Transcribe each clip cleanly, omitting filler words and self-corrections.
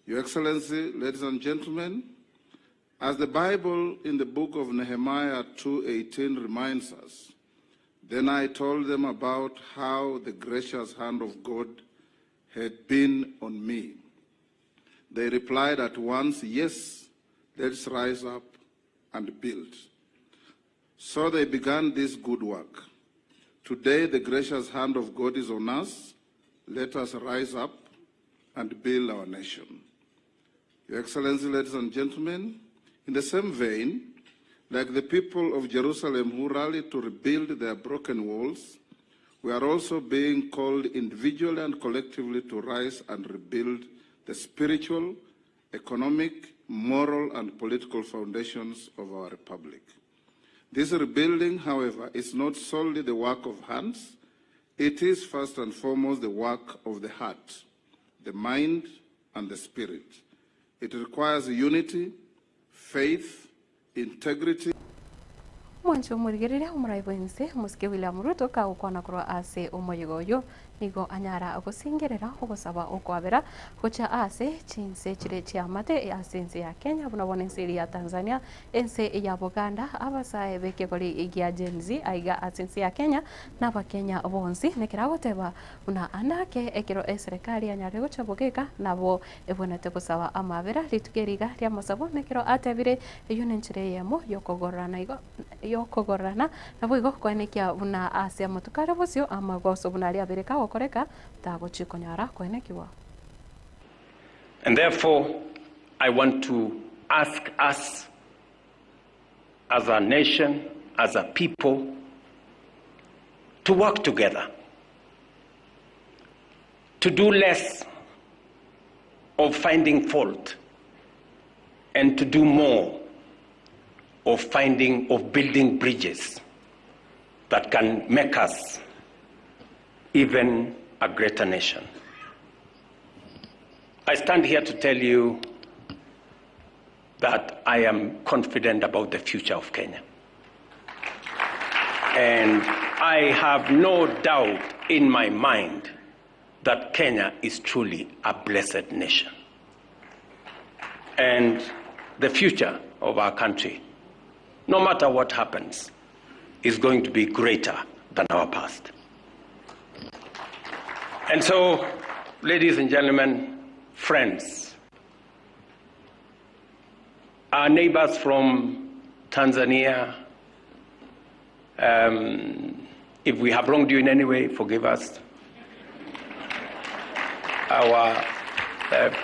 Your Excellency, ladies and gentlemen, as the Bible in the book of Nehemiah 2:18 reminds us, then I told them about how the gracious hand of God had been on me. They replied at once, Yes, let's rise up and build. So they began this good work. Today, the gracious hand of God is on us. Let us rise up and build our nation. Your Excellency, ladies and gentlemen, in the same vein, like the people of Jerusalem who rallied to rebuild their broken walls, we are also being called individually and collectively to rise and rebuild the spiritual, economic, moral, and political foundations of our republic. This rebuilding, however, is not solely the work of hands. It is first and foremost the work of the heart, the mind, and the spirit. It requires unity, faith, integrity. Omwanchi omorigereria omorai bw'ense, omosike William Ruto kagokwana korwa ase omoyega oyio, nigo anyara gosengerera ogosaba okwabera gochia ase chinse chire chiamate ase ense ya Kenya buna bono ense eria ya Tanzania, ense ya Buganda, abasae b'ekegori gia Gen Z aiga ase ense ya Kenya na abakenya bonsi. Nekero agoteba buna ande ake ekero eserekari yanyarire gochia bogeka nabo ebwenerete gosaba amabera rituko eri iga ri'amasabo nekero atebire eyio nenchera eyemo y'okogororana igo y'okogororana naboigo koenekia buna ase amatuko are bosio amagoso buna aria abere kagokoreka tagochi konyara koenekigwa. And therefore I want to ask us as a nation, as a people, to work together, to do less of finding fault and to do more of finding, of building bridges that can make us even a greater nation. I stand here to tell you that I am confident about the future of Kenya. And I have no doubt in my mind that Kenya is truly a blessed nation. And the future of our country, no matter what happens, is going to be greater than our past. And so, ladies and gentlemen, friends, our neighbors from Tanzania, if we have wronged you in any way, forgive us. Our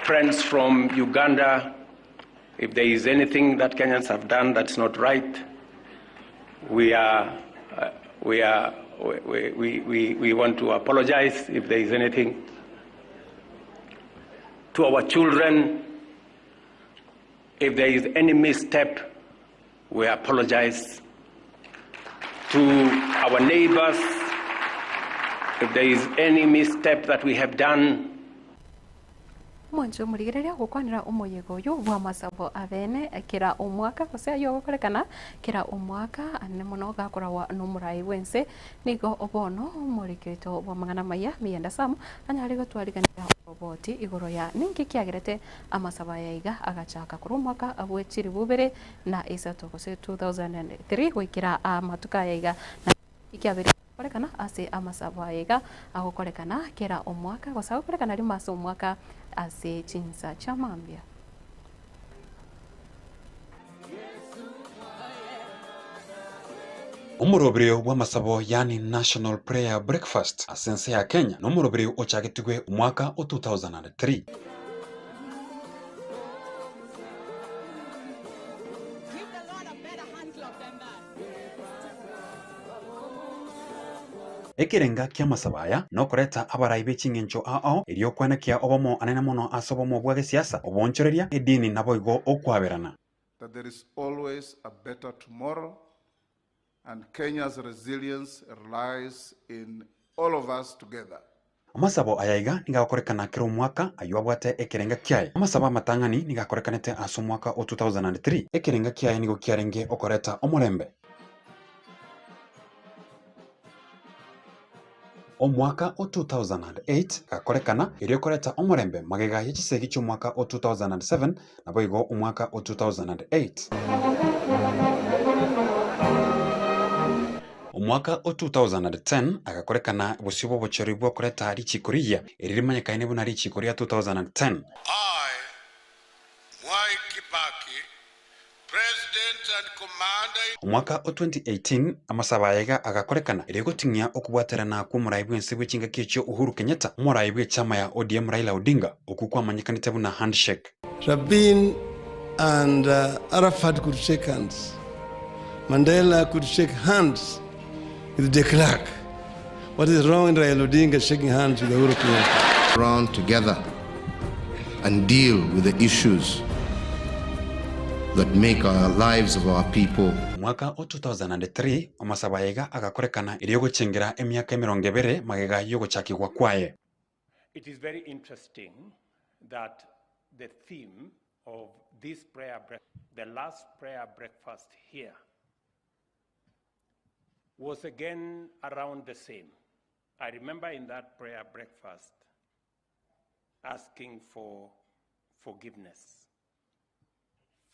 friends from Uganda, if there is anything that Kenyans have done that's not right, we want to apologize if there is anything. To our children, if there is any misstep, we apologize. To our neighbors, if there is any misstep that we have done. Omonche omorigereria gokwanera omoyega oyo bw'amasabo abene kera omwaka gose ayio ogokorekana kera omwaka ane mono gakoragwa nomorai bw'ense nigo bono omoriki oito bw'amang'ana amaya Miyenda Sam anyare gotwariganera oroboti igoro ya ninki kiagerete amasabo aya iga agachaka korwa omwaka bwe chilifu ibere na isato gose 2003 goikera amatuko aya iga na ekiabeire gokorekana ase amasabo aya iga agokorekana kera omwaka gose agokorekana rimo ase omwaka ase chinsa chia mambia. Omoroberio bw'amasabo yaani National Prayer Breakfast ase ense ya Kenya nomoroberio ochagetigwe omwaka o 2003. Ekerenga ki'amasabo aya nokoreta abarai be ching'encho ao ao erio kwenekia obomo anene mono ase obomo bwa gesiasa, oboonchoreria, edini naboigo okwaberana. That there is always a better tomorrow and Kenya's resilience lies in all of us together. Amasabo aya iga nigo agokorekana kera omwaka, ayio abwate ekerenga kiaye. Amasabo amatang'ani nigo akorekanete ase omwaka o 2003. Ekerenga kiaye nigo kiarenge okoreta omorembe. Omwaka o 2008 gakorekana erio koreta omorembe magega ye chisegi chi'omwaka o 2007 naboigo omwaka o 2008. Omwaka o 2010 agakorekana bosio bw'obochori bw'okoreta richiko rigiya, eri rimanyekaine buna richiko ria 2010. I, Mwai Kibaki, President and Commander in Omwaka o 2018 amasabo aya iga agakorekana erio goting'ia okobwaterana kw'omorai bw'ense bwe chingaki echio Uhuru Kenyatta, omorai bw'echama ya ODM Raila Odinga, okwo kwamanyekanete buna handshake. Rabin and Arafat could shake hands. Mandela could shake hands with de Klerk. What is wrong in Raila Odinga shaking hands with Uhuru Kenyatta? Round together and deal with the issues that make our lives of our people. Omwaka o 2003 amasabo aya iga agakorekana erio gochengera emiaka emerongo ebere magega y'ogochakigwa kwaye. It is very interesting that the theme of this prayer, the last prayer breakfast here, was again around the same. I remember in that prayer breakfast asking for forgiveness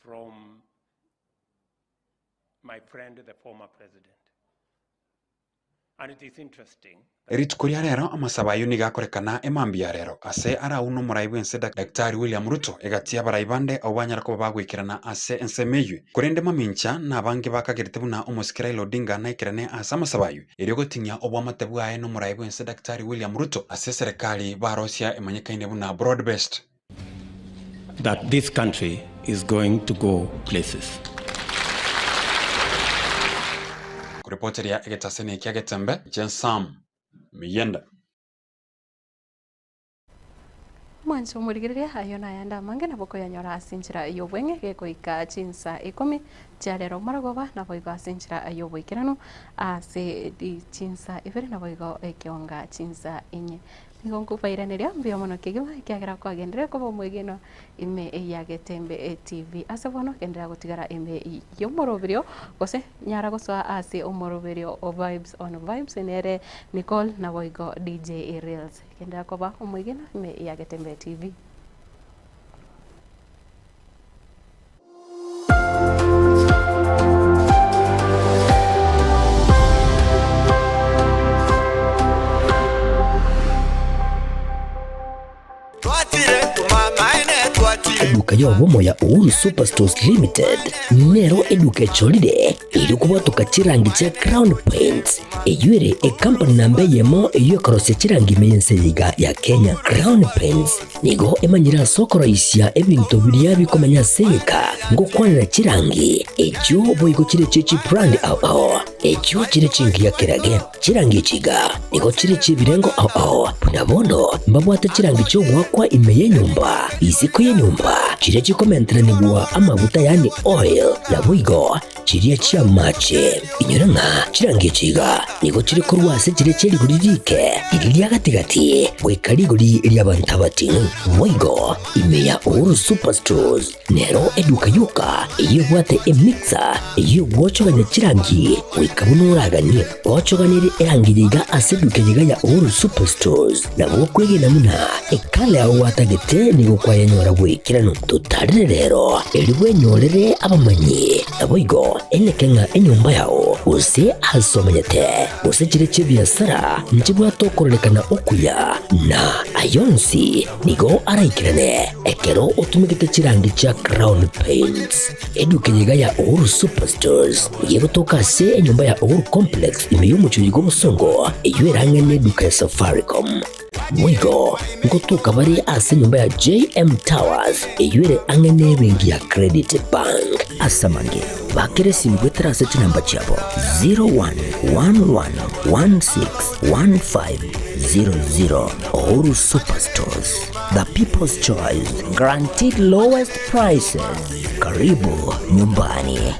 from my friend, the former president. And it is interesting Rituko ria rero amasabo ayio nigo akorekana emambia ya rero ase arauna omorai bw'ense Daktari William Ruto egati abarai bande abo banyara koba bagoikerana ase ensemo eywo korende mamincha na abange bakagerete buna omosike Raila Odinga naikerane ase amasabo ayio erio goting'ia obwamate bwaye na omorai bw'ense Daktari William Ruto ase eserekari barosia emanyekaine buna broad based. That this country is going to go places. Kuripoteria egetasene kia Getembe, Jen Sam Miyenda. Mwancho omorigereria ayo nayanda amange nabo koyanyora ase enchera y'obweng'e gekoika chinsa ikomi chiarero marogoba nabo igo ase enchera y'oboikeranu ase chinsa ibere nabo igo ekionga chinsa inye. Nigo nkobairaneria mbuya mono kegima ekiagera kwagendere koba omwegeno ime ya Getembe TV. Ase bono genderera gotigara ime y'omoroberio gose nyara gosoa ase omoroberio o Vibes on Vibes nere Nicole nabo igo DJ Reels. Genderera koba omwegeno ime ya Getembe TV. Eduka y'obomo ya Uhuru Superstores Limited nero eduka echorire eri kobwatoka chirangi chia Crown Paints eywo ere ecompany namba eyemo eywo ekorosia chirangi ime y'ense eyeiga ya Kenya. Crown Paints nigo emanyire ase okoroisia ebinto biria bikomenya ase egeka ngokwanera chirangi echio boigo chire chie chibrand ao ao echio chire chingiya kerage chirangi echiga nigo chire chiebirengo ao ao buna bono mbabwate chirangi chiogwakwa ime y'enyomba isiko y'enyomba chiria chikomenteranigwa amaguta yani oil naboigo chiria chiamache inyore ng'a chirangi echiga nigo chire korwa ase chiria chierigori rike riri ria gatigati goika rigori ria abanto abating'u boigo ime ya Uhuru Superstores nero eduka yoka eywo ebwate emixer eywo egwochogania chirangi goika buna oraganie gwochoganire erangi yiga ase eduka yiga ya Uhuru Superstores nabo okwegena muna ekala yago gwatagete nigo kwayenyora bwekirano totarire rero eri bwenyorere abamanyi nabo igo eneke ng'a enyomba yao gose ase omanyete gose chire chia ebiasara nchibwate okororekana okuya na ayonsi nigo araikirane ekero otumegete chirangi chia Crown Paints eduka yiga ya Uhuru Superstores yegotoka ase enyomba ya Uhuru Complex ime y'omochori gwa obosongo eywo erang'ane eduka ya Safaricom Mwigo ngotuka bari ase enyomba ya JM Towers eywo ere ang'e na ebenki ya Credit Bank asamange bakere simu gwetera ase chinamba chiabo 0111161500 Uhuru Superstores, the people's choice, guaranteed lowest prices. Karibu nyumbani.